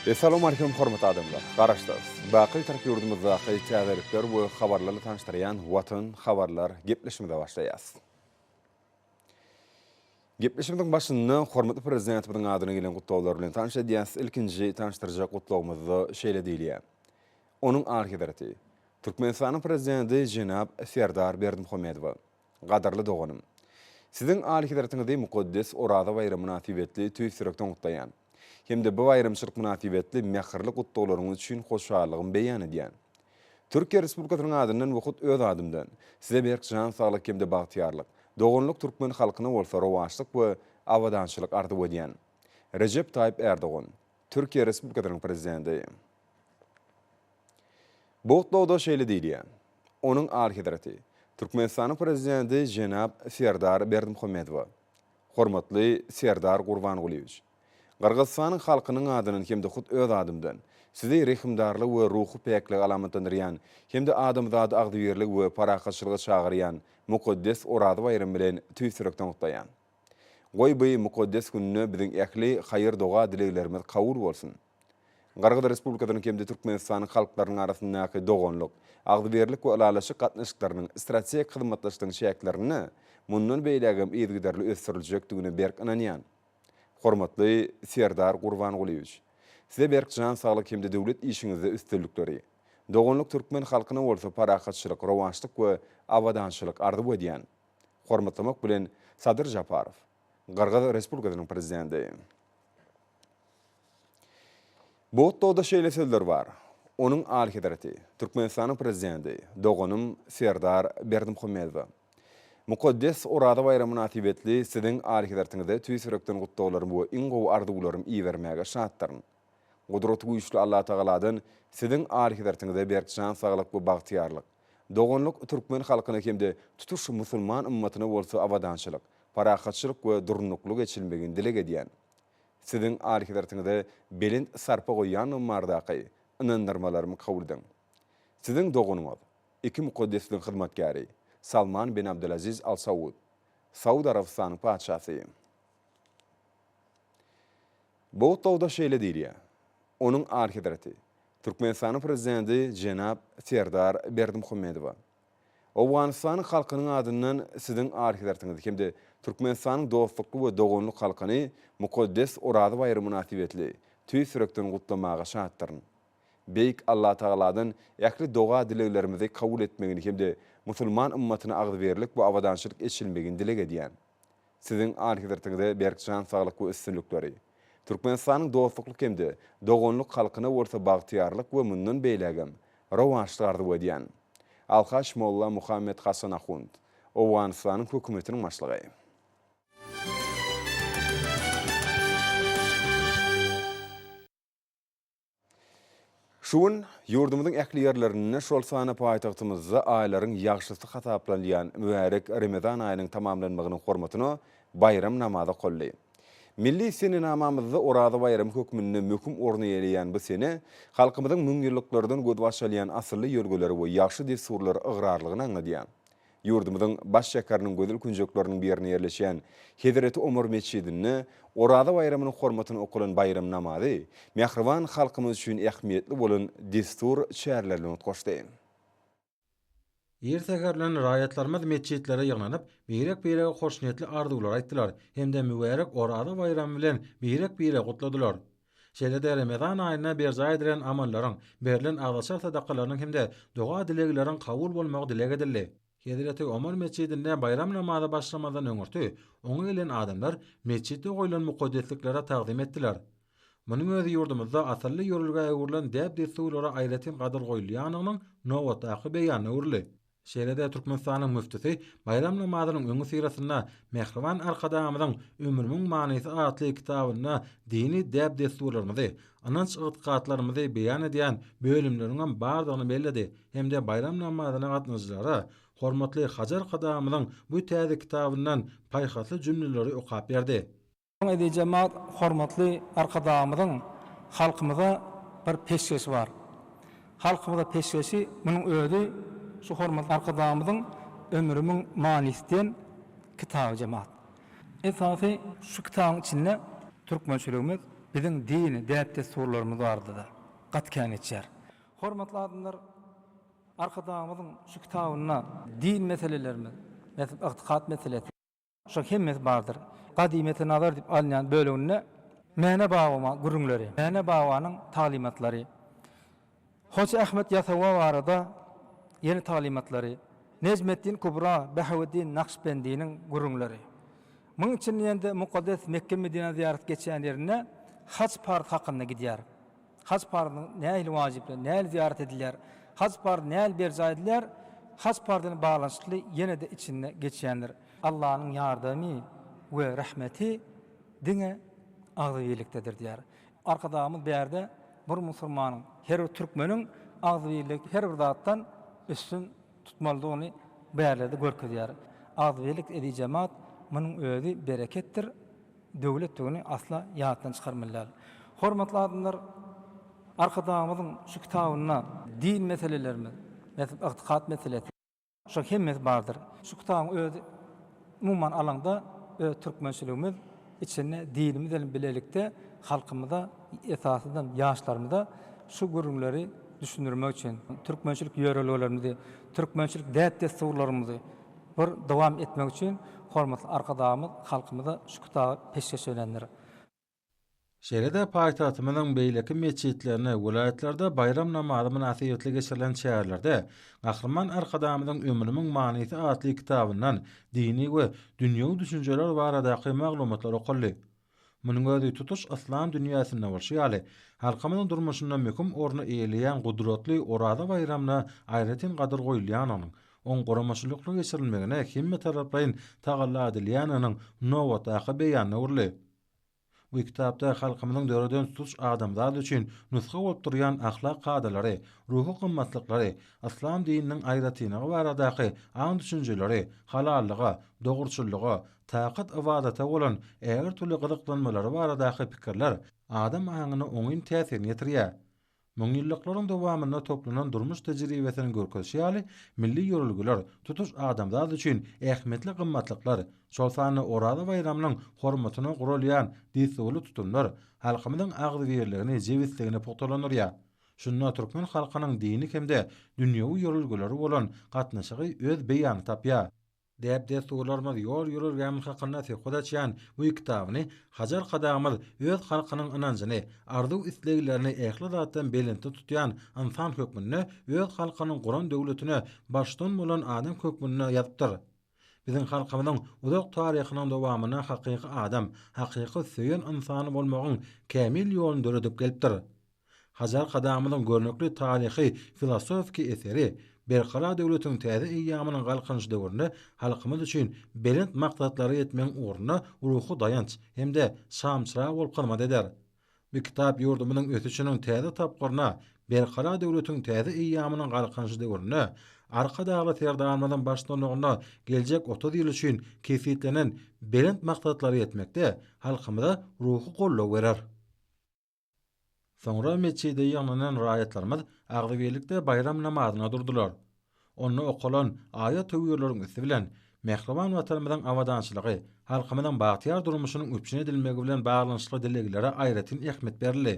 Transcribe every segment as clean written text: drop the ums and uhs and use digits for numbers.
Essalawmalikim hormatly adamlar! Garaşsyz, baky Bitarap ýurdumyzdaky täzelikler we habarlarla tanyşdyrýan Watan habarlar gepleşigimize başlaýas. Gepleşigimiziň başynda hormatly Prezidentimiziň adyna gelen gutlaglar bilen tanyş edýäs. Ilkinji tanyşdyrjak gutlagymyzda şeýle diýilýär. Onuň Alyhezreti, Türkmenistanyň Prezidenti jenap Serdar Berdimuhamedowa. Gadyrly doganym! Siziň Alyhezretiňizi mukaddes Oraza baýramy mynasybetli tüýs ýürekden gutlaýan. Hem-de bu baýramçylyk mynasybetli mähirli gutlaglaryňyz üçin hoşallygymy beýan edýän. Türkiýe Respublikasynyň adyndan we hut öz adymdan Size berk jan saglyk hem-de bagtyýarlyk, doganlyk türkmen halkyna bolsa rowaçlyk we abadançylyk arzuw edýän. Rejep Taýyp Ärdogan, Türkiýe Respublikasynyň Prezidenti. Bu gutlagda şeýle diýilýär, Onuň Alyhezreti, Türkmenistanyň Prezidenti jenap Serdar Berdimuhamedowa, Hormatly Serdar Gurbangulyýewiç! Gyrgyzystanyň halkynyň adyndan hem-de hut öz adymdan Sizi rehimdarlygy we ruhy päkligi alamatlandyrýan hem-de adamzady agzybirlige we parahatçylyga çagyrýan mukaddes Oraza baýramy bilen tüýs ýürekden gutlaýan. Goý bu mukaddes günde biziň ähli haýyr-doga-dileglerimiz kabul bolsun! Gyrgyz Respublikasynyň hem-de Türkmenistanyň halklarynyň arasyndaky doganlyk, agzybirlik we ylalaşyk gatnaşyklarynyň strategik hyzmatdaşlygyň çäklerinde mundan beýlägem yzygiderli ösdüriljekdigine berk ynanýan. Hormatly Serdar Gurbangulyýewiç! Size berk jan saglyk hem-de döwlet işiňizde üstünlikleri, doganlyk türkmen halkyna bolsa parahatçylyk, rowaçlyk we abadançylyk arzuw edýän. Hormatlamak bilen, Sadyr Žaparow, Gyrgyz Respublikasynyň Prezidenti. Bu gutlagda şeýle sözler bar, Onuň Alyhezreti, Türkmenistanyň Prezidenti, doganym Serdar Berdimuhamedowa. Mukaddes Oraza baýramy mynasybetli Siziň Alyhezretiňize tüýs ýürekden gutlaglarymy we iň gowy arzuwlarymy ibermäge şatdyryn. Gudraty güýçli Allatagaladan Siziň Alyhezretiňize berk jan saglyk we bagtyýarlyk, doganlyk türkmen halkyna hem-de tutuş musulman ymmatyna bolsa abadançylyk, parahatçylyk we durnuklylyk eçilmegini dileg edýän. Siziň Alyhezretiňize belent sarpa goýýandygym baradaky ynandyrmalarymy kabul ediň. Siziň doganyňyz, iki mukaddesligiň hyzmatkäri, Salman bin Abdulaziz Al Saud, Saud Arabystanyň patyşasy. Bu gutlagda şeýle diýilýär, Onuň Alyhezreti, Türkmenistanyň Prezidenti jenap Serdar Berdimuhamedowa. Owganystanyň halkynyň adyndan Siziň Alyhezretiňizi hem-de Türkmenistanyň dostlukly we doganlyk halkyny mukaddes Oraza baýramy mynasybetli tüýs ýürekden gutlamaga şatdyryn. Beýik Allatagaladan ähli doga-dileglerimizi kabul etmegini hem-de musulman ymmatyna agzybirlik we abadançylyk eçilmegini dileg edýän. Siziň Alyhezretiňize berk jan saglyk we üstünlikleri, Türkmenistanyň dostlukly hem-de doganlyk halkyna bolsa bagtyýarlyk we mundan beýlägem rowaçlyk arzuw edýän. Alhaç Molla Muhammet Hasan Ahund, Owganystanyň hökümetiniň başlygy. Şu gün ýurdumyzyň ähli ýerlerinde, şol sanda paýtagtymyzda aýlaryň ýagşysy hasaplanylýan mübärek Remezan aýynyň tamamlanmagynyň hormatyna baýram namazy okaldy. Milli senenamamyzda Oraza baýramy hökmünde möhüm orun eýeleýän bu sene halkymyzyň müňýyllyklardan gözbaş alýan asylly ýörgüleri we ýagşy dessurlara ygrarlygyny aňladýar. Ýurdumyzyň baş şäheriniň gözel künjekleriniň birinde ýerleşýän Hezreti Omar metjidinde Oraza baýramynyň hormatyna okalan baýram namazy mähriban halkymyz üçin ähmiýetli bolan dessur çäreler bilen utgaşdy. Ir säher bilen raýatlarymyz metjitlere ýygnanyp, birek-birege hoşniýetli arzuwlar aýtdylar hem-de mübärek Oraza baýramy bilen birek-biregi gutladylar. Şeýle-de Remezan aýynda berjaý edilen amallaryň, berlen agzaçar sadakalarynyň hem-de doga-dilegleriň kabul bolmagy dileg edildi. Hezreti Omar metjidinde baýram namazy başlamazdan öňürti, oňa gelen adamlar metjitde goýlan mukaddesliklere tagzym etdiler. Munuň özi ýurdumyzda asylly ýörelgä öwrülen däp-dessurlara aýratyn gadyr goýulýandygynyň nobatdaky beýanyna öwrüldi. Şeýle-de Türkmenistanyň müftüsi baýram namazynyň öňüsyrasynda mähriban Arkadagymyzyň Ömrümiň manysy atly kitabynda dini däp-dessurlarymyzy, ynanç-ygtykatlarymyzy beýan edýän bölümleriňem bardygyny belledi hem-de baýram namazyna gatnaşyjylara hormatly Hajy Arkadagymyzyň bu täze kitabyndan paýhasly jümleleri okap berdi. Eziz jemagat hormatly Arkadagymyzyň halkymyza bir peşgeşi bar. Halkymyza peşgeşi munuň özi şu hormatly Arkadagymyzyň Ömrümiň manysy diýen kitaby jemagat. Esasy şu kitabyň içinde türkmençiligimiz. Biziň dini däp-dessurlarymyz barada-da gaty kän geçýär. Hormatly adamlar, Arkadagymyzyň şu kitabynda din meselelerimiz, meselem, ygtykat meselesi, şo hemmesi bardyr. Gadymyýete nazar diýip alynýan böleginde Mäne baba gürrüňleri, Mäne babanyň taglymatlary, Hoja Ahmet Ýasawa barada ýene taglymatlary, Nejmeddin Kubra, Bahaweddin Nakşbendiniň gürrüňleri. Munuň içinde ýene-de mukaddes Mekge-Medinä zyýarat geçýän ýerinde haj parzy hakynda gidýär. Haj parzynyň nähili wajyplygy, nähili zyýarat edilýär, haj parzy nähili berjaý edilýär, haj parzy bilen baglanyşykly ýene-de içinde geçýändir. Allanyň ýardamy we rahmeti diňe agzybirlikdedir diýýär. Arkadagymyz bärde bir musulmanyň, her bir türkmeniň agzybirligi her bir zatdan üstün tutmalydygyny bärlerde görkezýär. Agzybirlik eziz jemaat, munuň özi bereketdir, döwletdigini asla ýatdan çykarmaly däl. Hormatly adamlar, Arkadagymyzyň şu kitabynda din meselelerimiz, meselem, ygtykat meselesi, Şo hemmesi bardyr. Şu kitabyň özi umuman alaňda öz türkmençiligimiz içinde dinimiz bilen bilelikde halkymyza esasydan ýaşlarymyza şu gürrüňleri düşündirmek üçin türkmençilik ýörelgelerimizi, türkmençilik däp-dessurlarymyzy bir dowam etmek üçin hormatly Arkadagymyz halkymyza şu kitaby peşgeş berendir. Şeýle-de paýtagtymyzyň beýleki metjitlerinde, welaýatlarda baýram namazy mynasybetli geçirilen çärelerde Gahryman Arkadagymyzyň Ömrümiň manysy atly kitabyndan dini we dünýewi düşünjeler baradaky maglumatlar okaldy. Munuň özi tutuş yslam dünýäsinde bolşy ýaly, halkymyzyň durmuşynda möhüm orny eýeleýän gudratly Oraza baýramyna aýratyn gadyr goýulýandygynyň, oň guramaçylykly geçirilmegine hemmetaraplaýyn tagalla edilýändiginiň nobatdaky beýanyna öwrüldi. Bu kitapda halkymyzyň döreden tutuş adamzat üçin nusga bolup durýan ahlak kadalary, ruhy gymmatlyklary, yslam dininiň aýratynlygy baradaky aň-düşünjeleri, halallyga, dogruçyllyga, takat-ybadata bolan ägirt uly gyzyklanmalary baradaky pikirler adam aňyna oňyn täsirini ýetirýär. Müňýyllyklaryň dowamynda toplanan durmuş tejribesiniň görkezişi ýaly, milli ýörelgeler tutuş adamzat üçin ähmiýetli gymmatlyklar, şol sanda Oraza baýramynyň hormatyna guralýan dessurly tutumlar halkymyzyň agzybirligini, jebisligini pugtalandyrýar. Şunda türkmen halkynyň dini hem-de dünýewi ýörelgeleri bolan gatnaşygy öz beýanyny tapýar. Däp-dessurlarymyz, ýol-ýörelgämiz hakynda söhbet açýan bu kitabyny Hajy Arkadagymyz öz halkynyň ynanjyny, arzuw-isleglerini ähli zatdan belentde tutýan ynsan hökmünde öz halkynyň guran döwletine baştutan bolan adam hökmünde ýazypdyr. Biziň halkymyzyň uzak taryhynyň dowamynda hakyky adam, hakyky söýen ynsany bolmagyň kämil ýoluny döredip gelipdir. Hajy Arkadagymyzyň görnükli taryhy filosofiki eseri Berkarar döwletiň täze eýýamynyň Galkynyş döwründe halkymyz üçin belent maksatlara ýetmegiň ugrunda ruhy daýanç hem-de şamçyrag bolup hyzmat eder. Bu kitap ýurdumyzyň ösüşiniň täze tapgyryna Berkarar döwletiň täze eýýamynyň Galkynyş döwründe Arkadagly Serdarymyzyň baştutanlygynda geljek 30 ýyl üçin kesgitlenen belent maksatlara ýetmekde halkymyza ruhy goldaw berer. Soňra metjide ýygnanan raýatlarymyz agzybirlikde baýram namazyna durdular. Onda okalan aýat-töwirleriň üsti bilen, mähriban Watanymyzyň abadançylygy, halkymyzyň bagtyýar durmuşynyň üpjün edilmegi bilen baglanyşykly dileglere aýratyn ähmiýet berildi.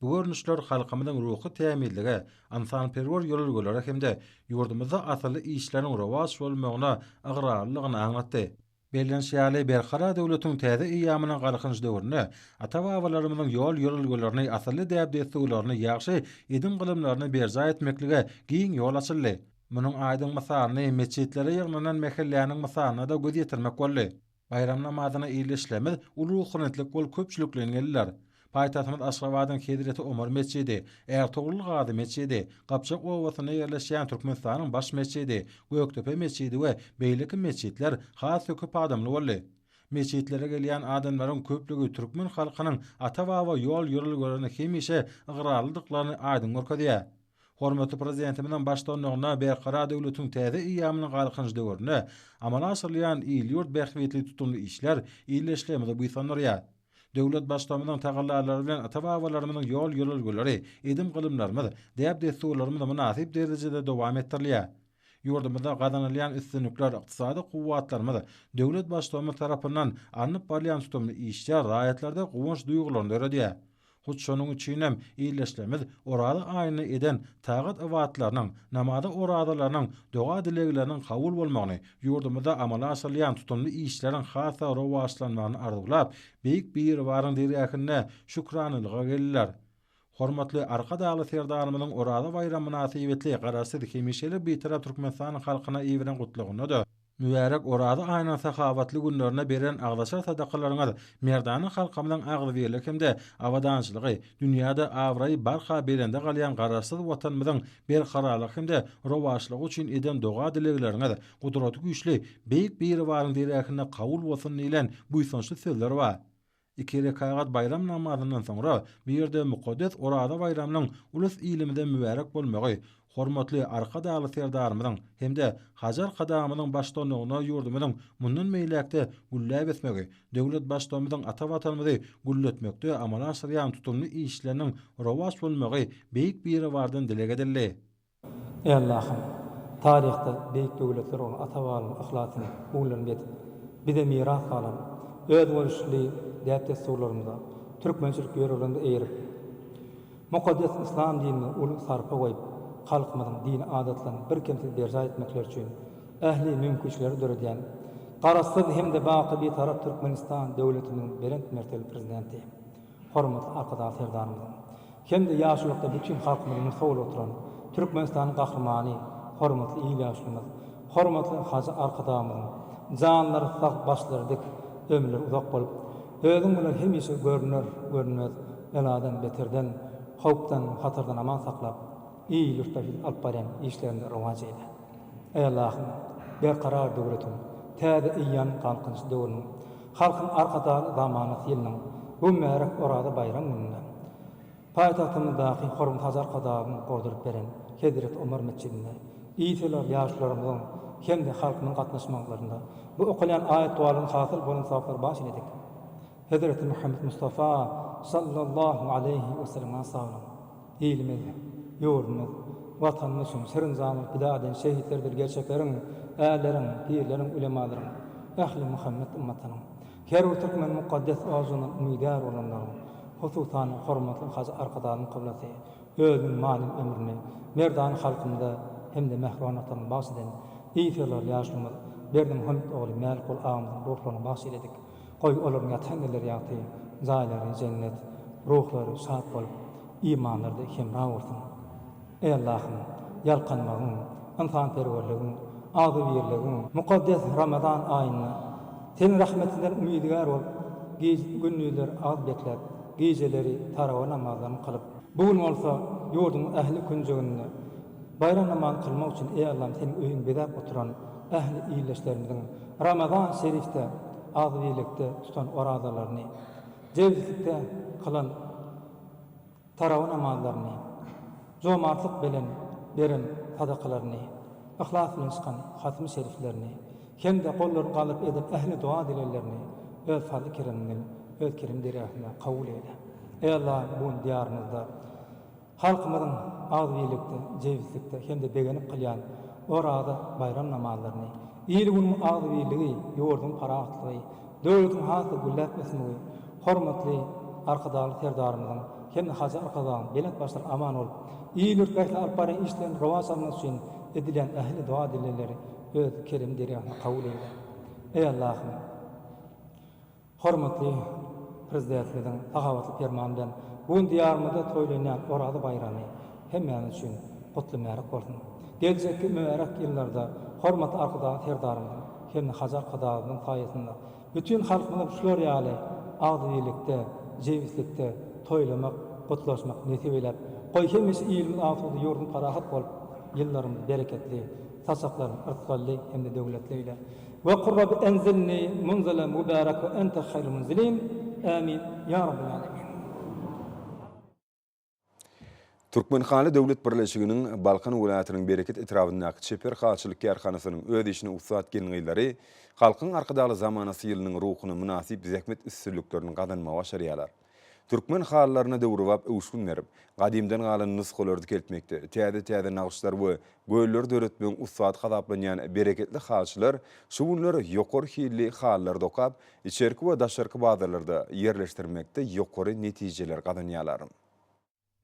Bu görnüşler halkymyzyň ruhy tämizlige, ynsanperwer ýörelgelere hem-de ýurdumyzda asylly işleriň rowaç bolmagyna ygrarlylygyny aňlatdy. Bellenişi ýaly, Berkarar döwletiň täze eýýamynyň Galkynyş döwründe ata-babalarymyzyň ýol-ýörelgelerini, asylly däp-dessurlaryny, ýagşy edim-gylymlaryny berjaý etmeklige giň ýol açyldy. Munuň aýdyň mysalyny metjitlere ýygnanan mähelläniň mysalynda-da göz ýetirmek boldy. Baýram namazyna ildeşlerimiz uly ruhubelentlik bolup köpçülikleýin geldiler. Paýtagtymyz Aşgabadyň Hezreti Omar metjidi, Ärtogrul Gazy metjidi, Gypjak obasynda ýerleşýän Türkmenistanyň Baş metjidi, Gökdepe metjidi we beýleki metjitler has-da köp adamly boldy. Metjitlere gelýän adamlaryň köplügi türkmen halkynyň ata-baba ýol-ýörelgelerine hemişe ygrarlydyklaryny aýdyň görkezýär. Hormatly Prezidentimiziň baştutanlygynda Berkarar döwletiň täze eýýamynyň Galkynyş döwründe amala aşyrylýan il-ýurt bähbitli tutumly işler ildeşlerimizi buýsandyrýar. Döwlet Baştutanymyzyň tagallalary bilen ata-babalarymyzyň ýol-ýörelgeleri, edim-gylymlarymyz, däp-dessurlarymyz mynasyp derejede dowam etdirilýär. Ýurdumyzda gazanylýan üstünlikler, ykdysady kuwwatlarymyz, döwlet Baştutanymyz tarapyndan alnyp barylýan tutumly işler raýatlarda guwanç duýgularyny döredýär. Hut şonuň üçinem ildeşlerimiz Oraza aýynda eden tagat-ybatlarynyň, namazy-orazalarynyň, doga-dilegleriniň kabul bolmagyny, ýurdumyzda amala aşyrylýan tutumly işleriň has-da rowaçlanmagyny arzuwlap, Beýik Biribaryň dergähinde şükranalyga geldiler. Hormatly Arkadagly Serdarymyzyň Oraza baýramy mynasybetli Garaşsyz, hemişelik Bitarap Türkmenistanyň halkyna iberen Gutlagynda-da, Mübärek Oraza aýynyň sahawatly günlerinde beren agzaçar sadakalaryňyz merdana halkymyzyň agzybirligi hem-de abadançylygy, dünýäde abraýy barha belende galýan Garaşsyz Watanymyzyň berkararlygy hem-de rowaçlygy üçin eden doga-dilegleriňiz Gudraty güýçli Beýik Biribaryň dergähinde kabul bolsun diýlen buýsançly sözler bar. Iki rekagat baýram namazyndan soňra bu ýerde mukaddes Oraza baýramynyň ulus-ilimize mübärek bolmagy, hormatly Arkadagly Serdarymyzyň hem-de Hajy Arkadagymyzyň baştutanlygynda ýurdumyzyň mundan beýläk-de gülläp ösmegi, döwlet Baştutanymyzyň ata Watanymyzy gülletmekde amala aşyrýan tutumly işleriniň rowaç bolmagy Beýik Biribardan dileg edildi. Eý Allahym! Taryhda beýik döwletler bolan ata-babalarymyzyň yhlasyny bu günlerimize ýetip, bize miras galan özboluşly däp-dessurlarymyza, türkmençilik ýörelgelerimize eýerip, mukaddes yslam dinine uly sarpa goýup, halkymyzyň dini adatlaryny birkemsiz berjaý etmekleri üçin ähli mümkinçilikleri döredýän Garaşsyz hem-de baky Bitarap Türkmenistan döwletimiziň belent mertebeli Prezidenti, Hormatly Arkadag Serdarymyzyň hem-de ýaşululykda bütin halkymyzy nusga bolup oturan Türkmenistanyň Gahrymany, hormatly il ýaşulymyz, hormatly Hajy Arkadagymyzyň janlary sag, başlary dik, ömürleri uzak bolup, özüň bular hemişe görüner, görünmez beladan, beterden, howpdan, hatardan aman saklap, il-ýurtda alyp barýan işlerinde rowaç eýle. Eý Allahym! Berkarar döwletiň, täze eýýamyň Galkynyş döwrüniň, Halkyň Arkadagly zamanasy ýylynyň bu mübärek Oraza baýram gününde paýtagtymyzdaky hormatly Hajy Arkadagyň gurduryp beren Hezreti Omar metjidinde il-sylag ýaşulularymyzyň hem-de halkymyzyň gatnaşmaklarynda bu okalýan aýat-dualaryň hasyl bolan sogaplary baş eýledik. Hezreti Muhammet Mustafa sallallahu aleýhi wesellemiň ashabynyň. Ilimiz, ýurdumyz, Watanymyz üçin şirin janyny pida eden şehitlerdir gerçekleriň, ärleriň, pirleriň, ulemalaryň, ähli muhammet ymmatynyň, her bir türkmeniň mukaddes ojagyndan umydar bolanlaryň, hususan, hormatly Hajy Arkadagymyň kyblasy, özüniň manyly ömrüni merdana halkymyza hem-de mähriban Watanymyza bagyş eden il sylagly ýaşulymyz Berdimuhamet ogly Mälikguly agamyzyň ruhlaryna bagyş eýledik. Goý, olaryň ýatan ýerleri ýagty, jaýlary jennet, ruhlary şat bolup, imanlary-da hemra bolsun. Eý, Allahym! Ýalkanmagyň, ynsanperwerligiň, agzybirligiň, mukaddes Ramazan aýynda Seniň rahmetiňden umydygär bolup, gije-gündizler agyz bekläp, gijeleri tarawa namazlaryny kylyp, bu gün bolsa ýurduň ähli künjeginde Baýram namazyny kylmak üçin, eý Allam, Seniň öýüňi bezäp oturan ähli ildeşlerimiziň Ramazan şerifde agzybirlikde tutan orazalaryny, jebislikde kylan tarawa namazlaryny, jomartlyk bilen beren sadakalaryny, yhlas bilen çykan hatym şeriflerini hem-de gollaryny galdyryp eden ähli doga-dileglerini Öz fazly-keremiňden, Öz kerem dergähiňde kabul eýle. Eý Alla, bu gün Diýarymyzda Halkymyzyň agzybirlikde, jebislikde hem-de begenip kylýan Oraza baýram namazlaryny, il-günüň agzybirligi, ýurduň parahatlygy, döwletiň has-da gülläp ösmegi, hormatly Arkadagly Serdarymyzyň hem-de Hajy Arkadagyň belent başlary aman bolup, il-ýurt bähbitli alyp barýan işleriniň rowaç almagy üçin edilýän ähli doga-dilegleri Öz kerem dergähinde kabul eýle. Eý, Allahym! Hormatly Prezidentimiziň sahawatly Permany bilen bu gün Diýarymyzda toýlanýan Oraza baýramy hemmämiz üçin gutly mübärek bolsun! Geljekki mübärek ýyllarda hormatly Arkadagly Serdarymyzyň hem-de Hajy Arkadagymyzyň saýasynda bütin halkymyza şular ýaly agzybirlikde, jebislikde toýlamak, gutlaşmak nesip eýläp, goý hemişe ilimiz asuda, ýurdumyz parahat bolup, ýyllarymyz bereketli, saçaklarymyz yrsgally hem-de döwletli eýle! We kul Rabbi enzilni munzelen mubarek we ente haýrul munzilin. Amin. Ýa Rabbel Alemin. Türkmenhaly döwlet birleşiginiň Balkan welaýatynyň Bereket etrabyndaky çeper halyçylyk kärhanasynyň öz işine ussat gelin-gyzlary Halkyň Arkadagly zamanasy ýylynyň ruhuna mynasyp zähmet üstünliklerini gazanmagy başarýarlar. Türkmen halylaryna döwrebap öwüşgin berip, gadymdan galan nusgalary dikeltmekde, täze-täze nagyşlar we gölleri döretmegiň ussady hasaplanýan bereketli halyçylar şu günler ýokary hilli halylary dokap, içerki we daşarky bazarlarda ýerleşdirmekde ýokary netijeleri gazanýarlar.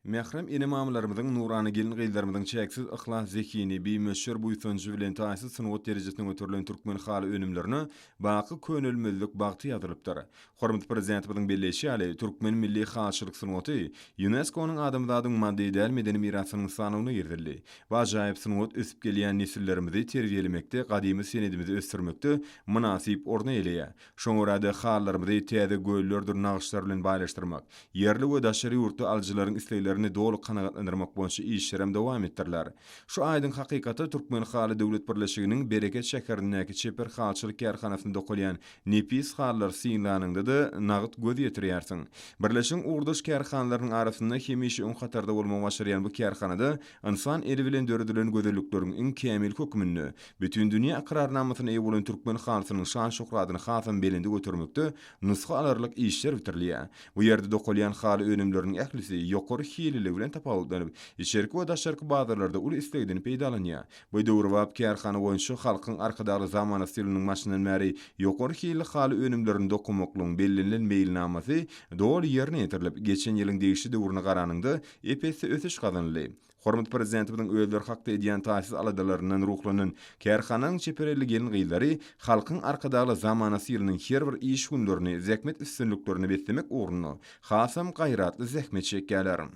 Mährem ene-mamalarymyzyň, nurana gelin-gyzlarymyzyň çäksiz yhlas-zehini, bimöçber buýsanjy bilen taýsyz sungat derejesine göterilen türkmen haly önümlerine baky könelmezlik bagty ýazylypdyr. Hormatly Prezidentimiziň belleýşi ýaly, türkmen milli halyçylyk sungaty ÝUNESKO-nyň adamzadyň maddy däl medeni mirasynyň sanawyna girizildi. Bu ajaýyp sungat ösüp gelýän nesillerimizi terbiýelemekde, gadymy senedimizi ösdürmekde mynasyp orun eýeleýär. Şoňa görä-de, halylarymyzy täze göllerdir nagyşlar bilen baýlaşdyrmak, ýerli we daşary ýurtly alyjylaryň isleglerini doly kanagatlandyrmak boýunça işlerem dowam etdiriler. Şu aýdyň hakykata Türkmenhaly döwlet birleşiginiň Bereket şäherindäki çeper halyçylyk kärhanasynda dokalýan nepis halylary synlanyňda-da nagt göz ýetirýärsiň. Birleşigiň ugurdaş kärhanalarynyň arasynda hemişe öň hatarda bolmagy başarýan bu kärhanada ynsan eli bilen döredilen gözellikleriň iň kämil hökmünde Bütindünýä ykrarnamasyna eýe bolan türkmen halysynyň şan-şöhratyny hasam belende götermekde nusga alarlyk işler bitirilýär. Bu ýerde dokalýan haly önümleriniň ählisi ýokary hilliligi bilen tapawutlanyp, içerki we daşarky bazarlarda uly islegden peýdalanýar. Bu döwrebap kärhana boýunça Halkyň Arkadagly zamanasy ýylynyň başyndan bäri ýokary hilli haly önümlerini dokamaklygyň bellenilen meýilnamasy doly ýerine ýetirilip, geçen ýylyň degişli döwrüne garanyňda ep-esli ösüş gazanyldy. Hormatly Prezidentimiziň özleri hakda edýän taýsyz aladalaryndan ruhlanan kärhananyň çeper elli gelin-gyzlary Halkyň Arkadagly zamanasy ýylynyň her bir iş günlerini zähmet üstünliklerine beslemek ugrunda hasam gaýratly zähmet çekýärler.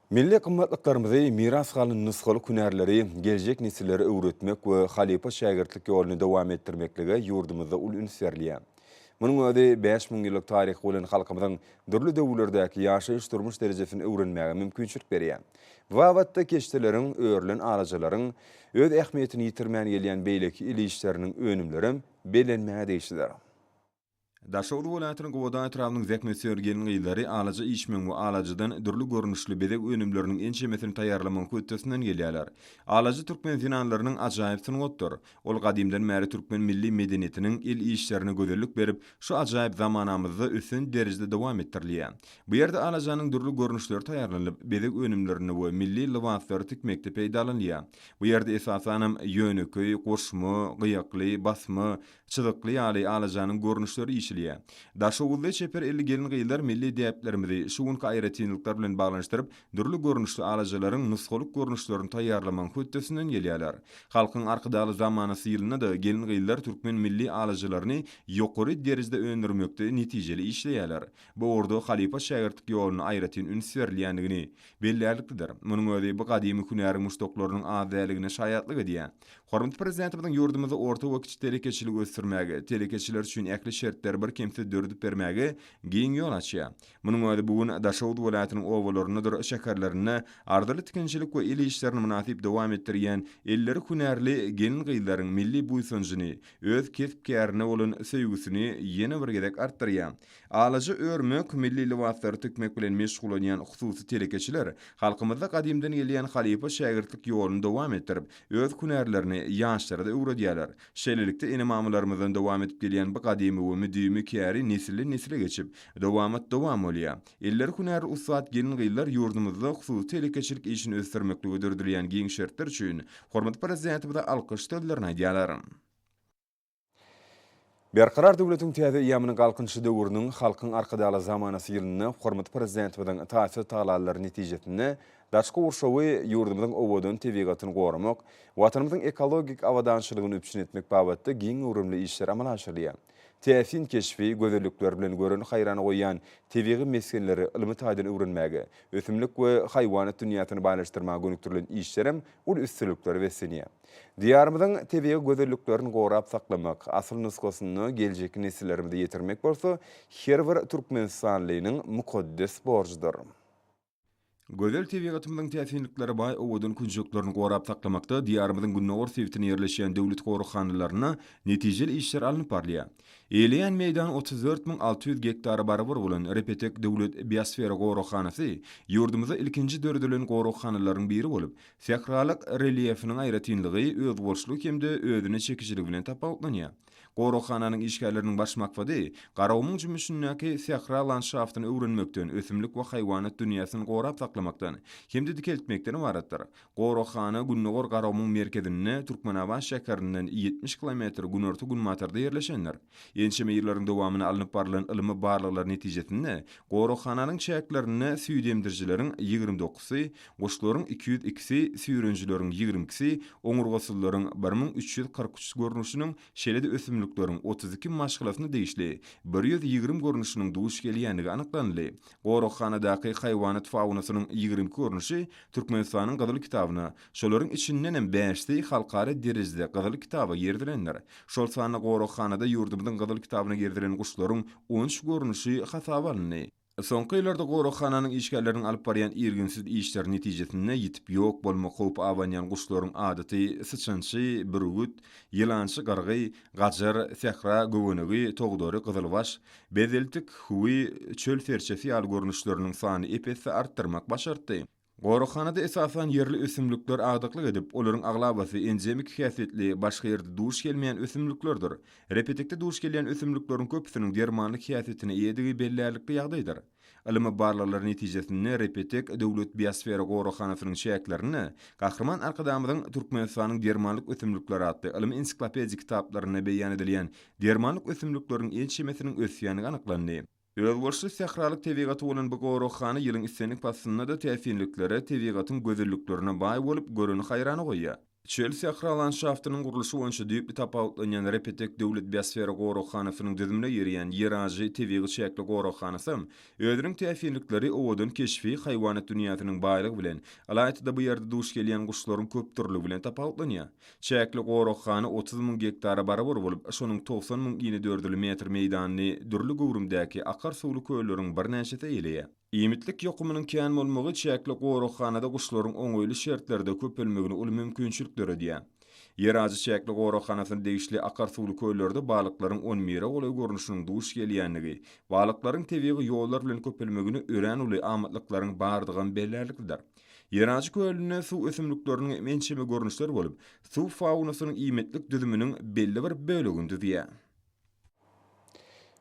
Milli gymmatlyklarymyzy, miras galan nusgalyk hünärleri geljek nesillere öwretmek we halypa-şägirtlik ýoluny dowam etdirmeklige ýurdumyzda uly üns berilýär. Munuň özi 5000 ýyllyk taryhy bolan halkymyzyň dürli döwürlerdäki ýaşaýyş-durmuş derejesini öwrenmäge mümkinçilik berýär. Bu babatda keşdeleriň, örülen alajalaryň, öz ähmiýetini ýitirmän gelýän beýleki el işleriniň önümlerem bellenmäge degişlidir. Daşoguz welaýatynyň Gubadag etrabynyň zähmetsöýer gelin-gyzlary alaja işmegiň we alajadan dürli görnüşli bezeg önümleriniň ençemesini taýýarlamagyň hötdesinden gelýärler. Alaja türkmen zenanlarynyň ajaýyp sungatdyr. Ol gadymdan bäri türkmen milli medeniýetiniň el işlerine gözellik berip, şu ajaýyp zamanamyzda ösen derejede dowam etdirilýär. Bu ýerde alajanyň dürli görnüşleri taýýarlanylyp, bezeg önümlerinde we milli lybaslary tikmekde peýdalanylýar. Bu ýerde esasanam ýönekeý, goşma, gyýakly, basma, çyzykly ýaly alajanyň görnüşleri işilýär. Daşoguzly çeper elli gelin-gyzlar milli däplerimizi şu günki aýratynlyklar bilen baglanyşdyryp, dürli görnüşli alajalaryň nusgalyk görnüşlerini taýýarlamagyň hötdesinden gelýärler. Halkyň Arkadagly zamanasy ýylynda-da gelin-gyzlar türkmen milli alajalaryny ýokary derejede öndürmekde netijeli işleýärler. Bu ugurda halypa-şägirtlik ýoluna aýratyn üns berilýändigini bellärliklidir. Munuň özi bu gadymy hünäriň muşdaklarynyň az däldigine şaýatlyk edýär. Hormatly Prezidentimiziň ýurdumyzda orta we kiçi telekeçiligi ösdürmäge, telekeçiler üçin ähli şertleri birkemsiz döredip bermäge giň ýol açýar. Munuň özi bu gün Daşoguz welaýatynyň obalaryndadyr şäherlerinde arzyly tikinçilik we el işlerini mynasyp dowam etdirýän elleri hünärli gelin-gyzlaryň milli buýsanjyny, öz kesp-kärine bolan söýgüsini ýene bir gezek artdyrýar. Alaja örmek, milli lybaslary tikmek bilen meşgullanýan hususy telekeçiler halkymyzda gadymdan gelýän halypa-şägirtlik ýoluny dowam etdirip, öz hünärlerini ýaşlara-da öwredýärler. Şeýlelikde, ene-mamalarymyzdan dowam edip gelýän bu gadymy we müdimi käri nesilden-nesile geçip, dowamat dowam bolýar. Elleri hünärli ussat gelin-gyzlar ýurdumyzda hususy telekeçilik işini ösdürmeklige döredilýän giň şertler üçin hormatly Prezidentimize alkyş sözlerini aýdýarlar. Berkarar döwletiň täze eýýamynyň Galkynyşy döwrüniň Halkyň Arkadagly zamanasy ýylynda hormatly Prezidentimiziň taýsyz tagallalary netijesinde daşky gurşawy, ýurdumyzyň owadan tebigatyny goramak, Watanymyzyň ekologik abadançylygyny üpjün etmek babatda giň göwrümli işler amala aşyrylýar. Täsin keşbi, gözellikleri bilen göreni haýrana goýýan tebigy mesgenleri ylmy taýdan öwrenmäge, ösümlik we haýwanat dünýäsini baýlaşdyrmaga gönükdirilen işlerem uly üstünliklere beslenýär. Diýarymyzyň tebigy gözelliklerini gorap saklamak, asyl nusgasyny geljekki nesillerimize ýetirmek bolsa her bir türkmenistanlynyň mukaddes borjudyr. Gözel tebigatymyzyň täsinliklere baý owadan künjeklerini gorap saklamakda Diýarymyzyň gündogar sebitinde ýerleşýän döwlet goraghanalarynda netijeli işler alnyp barylýar. Eýeleýän meýdany 34 600 gektara barabar bolan Repetek döwlet biosfera goraghanasy ýurdumyzda ilkinji döredilen goraghanalaryň biri bolup, sähralyk relýefiniň aýratynlygy, özboluşlygy hem-de özüne çekijiligi bilen tapawutlanýar. Goraghananyň işgärleriniň baş maksady Garagumuň jümmüşindäki sähra landşaftyny öwrenmekden, ösümlik we haýwanat dünýäsini gorap saklamakdan hem-de dikeltmekden ybaratdyr. Goraghana Gündogar Garagumuň merkezinde, Türkmenabat şäherinden 70 kilometr günorta-günbatarda ýerleşendir. Ençeme ýyllaryň dowamynda alnyp barlan ylmy barlaglar netijesinde, goraghananyň çäklerinde süýdemdirijileriň 29-sy, guşlaryň 202-si, süýrenijileriň 22-si, oňurgasyzlaryň 1343 görnüşiniň, şeýle-de ösümlikleriň 32 maşgalasyna degişli 120 görnüşiniň duş gelýändigi anyklanyldy. Goraghanadaky haýwanat faunasynyň 22 görnüşi Türkmenistanyň Gyzyl kitabyna, şolaryň içindenem bäşisi halkara derejede Gyzyl kitaba girizilendir. Şol sanda goraghanada ýurdumyzyň Gyzyl kitabyna girizilen guşlaryň 13 görnüşi hasaba alyndy. Soňky ýyllarda goraghananyň işgärleriniň alyp barýan irginsiz işleri netijesinde ýitip ýok bolmak howpy abanýan guşlaryň adaty syçançy, bürgüt, ýylançy gyrgy, gajar, sähra göwenegi, togdary, gyzylbaş, bezeltik, hüwi, çöl serçesi ýaly görnüşleriniň sanyny ep-esli artdyrmak başartdy. Goraghanada esasan ýerli ösümlikler agdyklyk edip, olaryň aglabasy endemik häsiýetli, başga ýerde duş gelmeýän ösümliklerdir. Repetekde duş gelýän ösümlikleriň köpüsiniň dermanlyk häsiýetine eýedigi bellärlikli ýagdaýdyr. Ylmy barlaglar netijesinde Repetek döwlet biosfera goraghanasynyň çäklerinde Gahryman Arkadagymyzyň Türkmenistanyň dermanlyk ösümlikleri atly ylmy-ensiklopedik kitaplarynda beýan edilýän dermanlyk ösümlikleriň ençemesiniň ösýändigi anyklandy. Özboluşly sähralyk tebigaty bolan bu goraghana ýylyň islendik paslynda-da täsinliklere, tebigatyň gözelliklerine baý bolup, göreni haýrana goýýar. Çöl-sähra landşaftynyň gurluşy boýunça düýpli tapawutlanýan Repetek döwlet biosfera goraghanasynyň düzümine girýän Ýerajy tebigy çäkli goraghanasam özüniň täsinlikleri, owadan keşbi, haýwanat dünýäsiniň baýlygy bilen, ylaýta-da bu ýerde duş gelýän guşlaryň köpdürlügi bilen tapawutlanýar. Çäkli goraghana 30 müň gektara barabar bolup, şonuň 90 müň inedördül metr meýdanyny dürli göwrümdäki akar suwly kölleriň birnäçesi eýeleýär. Iýmitlik ýokumynyň kän bolmagy çäkli goraghanada guşlaryň oňaýly şertlerde köpelmegine uly mümkinçilik döredýär. Ýerajy çäkli goraghanasyna degişli akar suwly köllerde balyklaryň on bire golaý görnüşiniň duş gelýändigi, balyklaryň tebigy ýollar bilen köpelmegine örän uly amatlyklaryň bardygam bellärliklidir. Ýerajy kölünde suw ösümlikleriniň hem ençeme görnüşleri bolup, suw faunasynyň iýmitlik düzüminiň belli bir bölegini düzýär.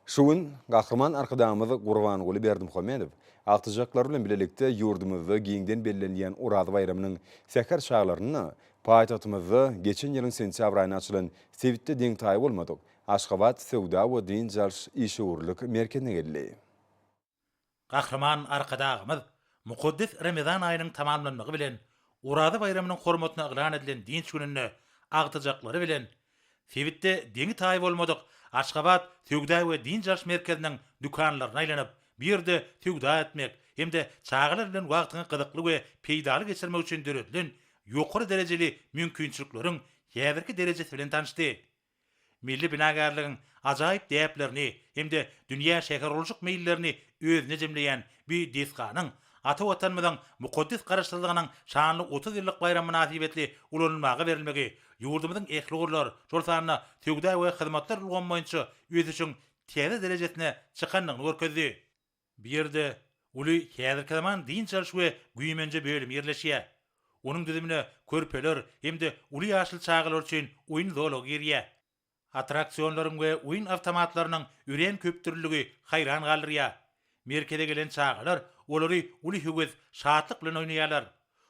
Şu gün Gahryman Arkadagymyz Gurbanguly Berdimuhamedow agtyjaklary bilen bilelikde ýurdumyzda giňden bellenilýän Oraza baýramynyň säher çaglarynda paýtagtymyzda geçen ýylyň sentýabr aýynda açylan sebitde deň-taýy bolmadyk Aşgabat söwda we dynç alyş işewürlik merkezine geldi. Gahryman Arkadagymyz mukaddes Remezan aýynyň tamamlanmagy bilen Oraza baýramynyň hormatyna yglan edilen dynç gününde agtyjaklary bilen sebitde deňi-taýy bolmadyk Aşgabat söwda we dynç alyş merkeziniň dükanlaryna aýlanyp, bu ýerde söwda etmek hem-de çagalar bilen wagtyňy gyzykly we peýdaly geçirmek üçin döredilen ýokary derejeli mümkinçilikleriň häzirki derejesi bilen tanyşdy. Milli binagärligiň ajaýyp däplerini hem-de dünýä şähergurluşyk meýillerini özünde jemleýän bu desganyň ata Watanymyzyň mukaddes Garaşsyzlygynyň şanly 30 ýyllyk baýramy mynasybetli ulanylmaga berilmegi ýurdumyzyň ähli ugurlar, şol sanda söwda we hyzmatlar ulgamy boýunça ösüşiň täze derejesine çykandygyny görkezdi. Bu ýerde uly häzirki zaman dynç alyş we güýmenje bölümi ýerleşýär. Onuň düzümine körpeler hem-de uly ýaşly çagalar üçin oýun zolagy girýär. Attraksionlaryň we oýun awtomatlarynyň örän köpdürlüligi haýran galdyrýar. Merkeze gelen çagalar olary uly höwes, şatlyk bilen oýnaýarlar.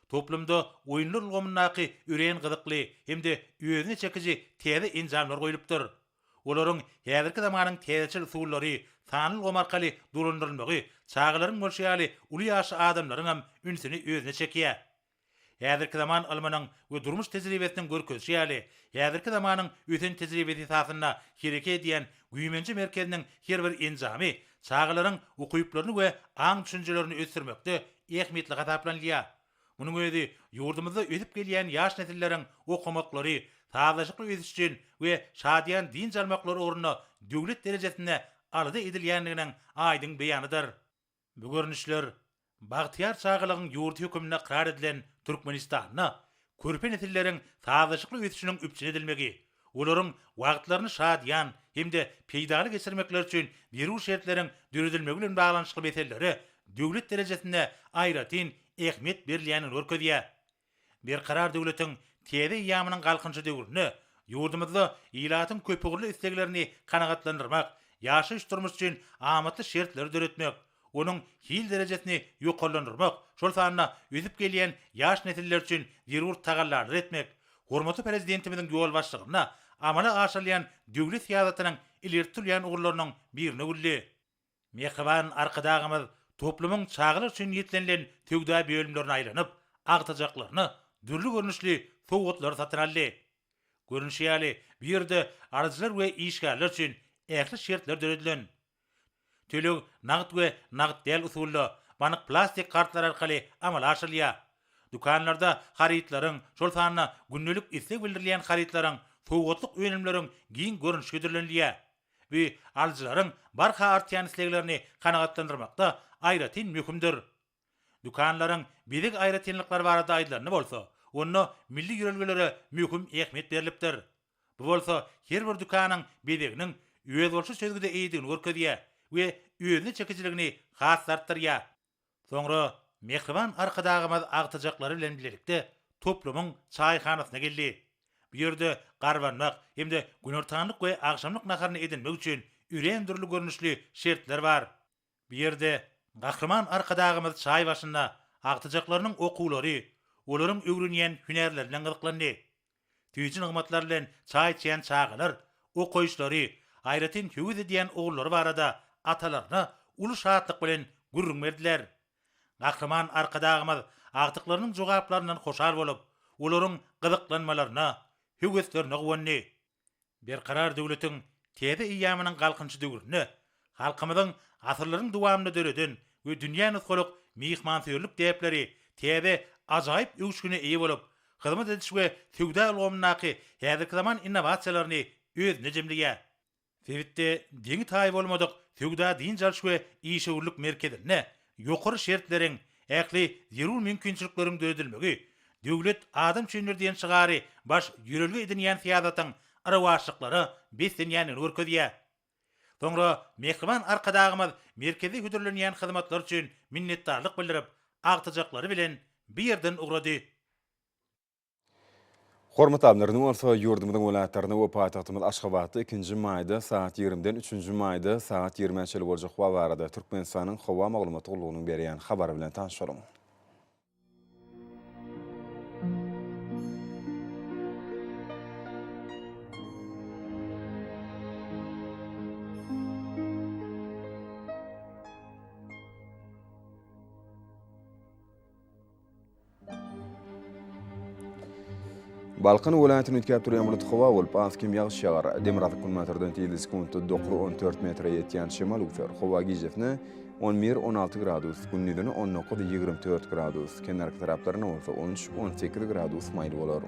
Toplumda oýunlar ulgamyndaky örän gyzykly hem-de özüne çekiji täze enjamlar goýlupdyr. Olaryň häzirki zamanyň täzeçil usullary, sanly ulgam arkaly dolandyrylmagy çagalaryň bolşy ýaly uly ýaşly adamlaryňam ünsüni özüne çekýär. Häzirki zaman ylmynyň we durmuş tejribesiniň görkezişi ýaly, häzirki zamanyň ösen tejribesi esasynda hereket edýän güýmenje merkeziniň her bir enjamy çagalaryň ukyplaryny we aň-düşünjelerini ösdürmekde ähmiýetli hasaplanylýar. Munuň özi ýurdumyzda ösüp gelýän ýaş nesilleriň okamaklary, sazlaşykly ösüş üçin we şadyýan dynç almaklary ugrunda döwlet derejesinde alada edilýändiginiň aýdyň beýanydyr. Bu görnüşler bagtyýar çagalygyň ýurdy hökmünde ykrar edilen Türkmenistanda körpe nesilleriň sazlaşykly ösüşiniň üpjün edilmegi, Olaryň wagtlaryny şadyýan hem-de peýdaly geçirmekleri üçin zerur şertleriň döredilmegi bilen baglanyşykly meselelere döwlet derejesinde aýratyn ähmiýet berilýändigini görkezýär. Berkarar döwletiň täze eýýamynyň Galkynyşy döwründe ýurdumyzda ilatyň köpugurly isleglerini kanagatlandyrmak, ýaşaýyş-durmuş üçin amatly şertleri döretmek, onuň hil derejesini ýokarlandyrmak, şol sanda ösüp gelýän ýaş nesiller üçin zerur tagallalary etmek hormatly Prezidentimiziň ýolbaşçylygynda amala aşyrylýan döwlet syýasatynyň ileri tutulýan ugurlarynyň birine öwrüldi. Mähriban Arkadagymyz toplumyň çagalar üçin niýetlenilen söwda bölümlerine aýlanyp, agtyjaklaryna dürli görnüşli sowgatlary satyn aldy. Görnüşi ýaly, bu ýerde alyjylar we işgärler üçin ähli şertler döredilen. Töleg nagt we nagt däl usulda, bank plastik kartlary arkaly amala aşyrylýar. Dükanlarda harytlaryň, şol sanda gündelik isleg bildirilýän harytlaryň, sowgatlyk önümleriň giň görnüşi hödürlenilýär. Bu alyjylaryň barha artýan isleglerini kanagatlandyrmakda aýratyn möhümdir. Dükanlaryň bezeg aýratynlyklary barada aýdylanda bolsa, onda milli ýörelgelere möhüm ähmiýet berlipdir. Bu bolsa her bir dükanyň bezeginiň özboluşly çözgüde eýedigini görkezýär we özüne çekijiligini has-da artdyrýar. Soňra mähriban Arkadagymyz agtyjaklary bilen bilelikde toplumyň çaýhanasyna geldi. Bu ýerde garbanmak hem-de günortanlyk we agşamlyk naharyny edinmek üçin örän dürli görnüşli şertler bar. Bu ýerde Gahryman Arkadagymyz çaý başynda agtyjaklarynyň okuwlary, olaryň öwrenýän hünärleri bilen gyzyklandy. Süýji nygmatlar bilen çaý içýän çagalar okaýyşlary, aýratyn höwes edýän ugurlary barada atalaryna uly şatlyk bilen gürrüň berdiler. Gahryman Arkadagymyz agtyklarynyň jogaplaryndan hoşal bolup, olaryň gyzyklanmalaryna, höweslerine guwandy. Berkarar döwletiň täze eýýamynyň Galkynyşy döwründe halkymyzyň asyrlaryň dowamynda döreden we dünýä nusgalyk myhmansöýerlik däpleri täze ajaýyp öwüşgine eýe bolup, hyzmat ediş we söwda ulgamyndaky häzirki zaman innowasiýalaryny özünde jemleýär. Sebitde deňi-taýy bolmadyk söwda-dynç alyş we işewürlik merkezinde ýokary şertleriň, ähli zerur mümkinçilikleriň döredilmegi Döwlet adam üçindir diýen şygary baş ýörelge edinýän syýasatyň rowaçlyklara beslenýändigini görkezýär. Soňra mähriban Arkadagymyz merkezde hödürlenýän hyzmatlar üçin minnetdarlyk bildirip, agtyjaklary bilen bu ýerden ugrady. Hormatly alymlar, indi bolsa ýurdumyzyň welaýatlarynda we paýtagtymyz Aşgabatda ikinji maýda sagat ýigrimiden üçünji maýda sagat ýigrimä çenli boljak howa barada Türkmenistanyň Howa maglumat gullugynyň berýän habary bilen tanyş boluň. Balkan welaýatyny üýtgäp durýan bulutly howa bolup, az-kem ýagyş ýagar. Demirgazyk-günbatardan tizligi sekuntda 9-14 metre ýetýän şemal öwser. Howa gijesine 11-16 gradus, gündizine 19-24 gradus, kenarky taraplarynda bolsa 13-18 gradus maýyl bolar.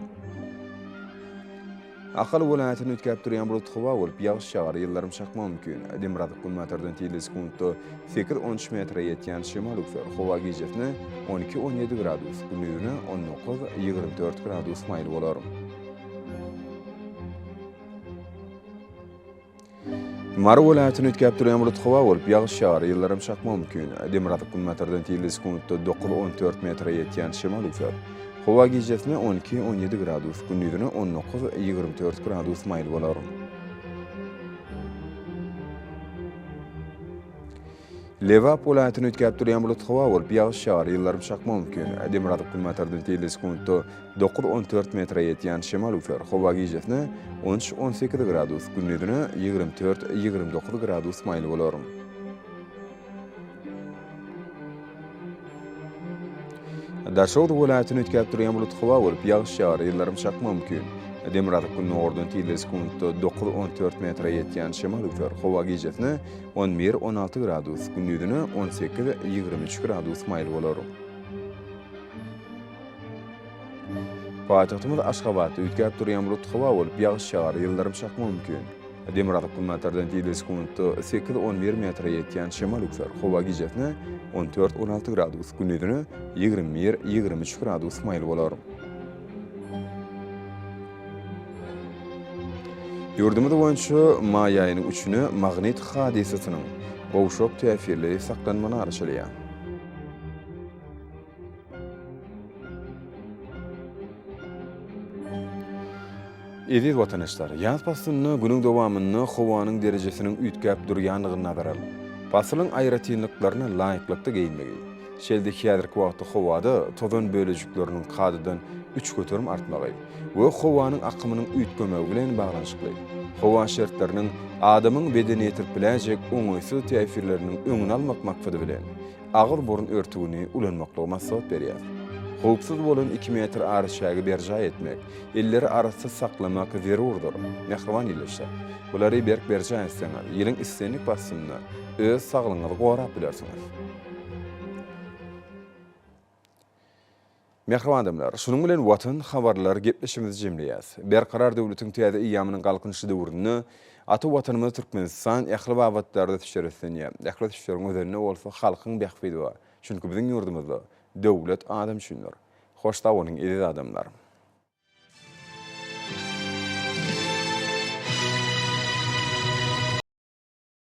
Ahal welaýatynda üýtgäp durýan bulutly howa bolup, ýagyş ýagar, ýyldyrym çakmagy mümkin. Demirgazyk-günbatardan tizligi sekuntda 8-13 metre ýetýän şemal öwser. Howa gijesine 12-17 gradus, gündizine 19-24 gradus maýyl bolar. Mary welaýatynda üýtgäp durýan bulutly howa bolup, ýagyş ýagar, ýyldyrym çakmagy mümkin. Demirgazyk-günbatardan tizligi sekuntda 9-14 metre ýetýän şemal öwser. Howa gijesine 12-17 gradus, gündizine 19-24 gradus maýyl bolar. Lebap welaýatynda üýtgäp durýan bulutly howa bolup, ýagyş ýagar, ýyldyrym çakmagy mümkin. Demirgazyk-günbatardan tizligi sekuntda 9-14 metre ýetýän şemal öwser. Howa gijesine 13-18 gradus, gündizine 24-29 gradus maýyl bolar. Daşoguz welaýatynda üýtgäp durýan bulutly howa bolup, ýagyş ýagar, ýyldyrym çakmagy mümkin. Demirgazyk-gündogardan tizligi sekuntda 9-14 metre ýetýän şemal öwser. Howa gijesine 11-16 gradus, gündizine 18-23 gradus maýyl bolar. Paýtagtymyz Aşgabatda üýtgäp durýan bulutly howa bolup, ýagyş ýagar, ýyldyrym çakmagy mümkin. Demirgazyk-günbatardan tizligi sekuntda 8-11 metre ýetýän şemal öwser. Howa gijesine 14-16 gradus, gündizine 21-23 gradus maýyl bolar. Ýurdumyz boýunça maý aýynyň üçüne magnit hadysasynyň gowşak täsirli saklanmagyna garaşylýar. Eziz watandaşlar, ýaz paslynda günüň dowamynda howanyň derejesiniň üýtgäp durýandygyny nazara alyp, pasylyň aýratynlyklaryna laýyklykda geýinmegi, şeýle-de häzirki wagtda howada tozan bölejikleriniň kadadan 3% artmagy we howanyň akymynyň üýtgemegi bilen baglanyşykly howa şertleriniň adamyň bedenine ýetirip biläýjek oňaýsyz täsirleriniň öňüni almak maksady bilen, agyz-burun örtügini ulanmaklygy maslahat berýär. Howpsuz bolan iki metr araçägi berjaý etmek, elleri arassa saklamak zerurdyr. Mähriban ildeşler! Bulary berk berjaý etseňiz, ýylyň islendik paslynda öz saglygyňyzy gorap bilersiňiz. Mähriban adamlar, şunuň bilen Watan habarlar gepleşigimizi jemleýäs. Berkarar döwletiň täze eýýamynyň Galkynyşy döwründe ata Watanymyz Türkmenistan ähli babatlarda ösüşlere beslenýär. Ähli ösüşleriň özeninde bolsa halkyň bähbidi bar. Çünki biziň ýurdumyzda Döwlet adam üçindir. Hoş sag boluň eziz adamlar!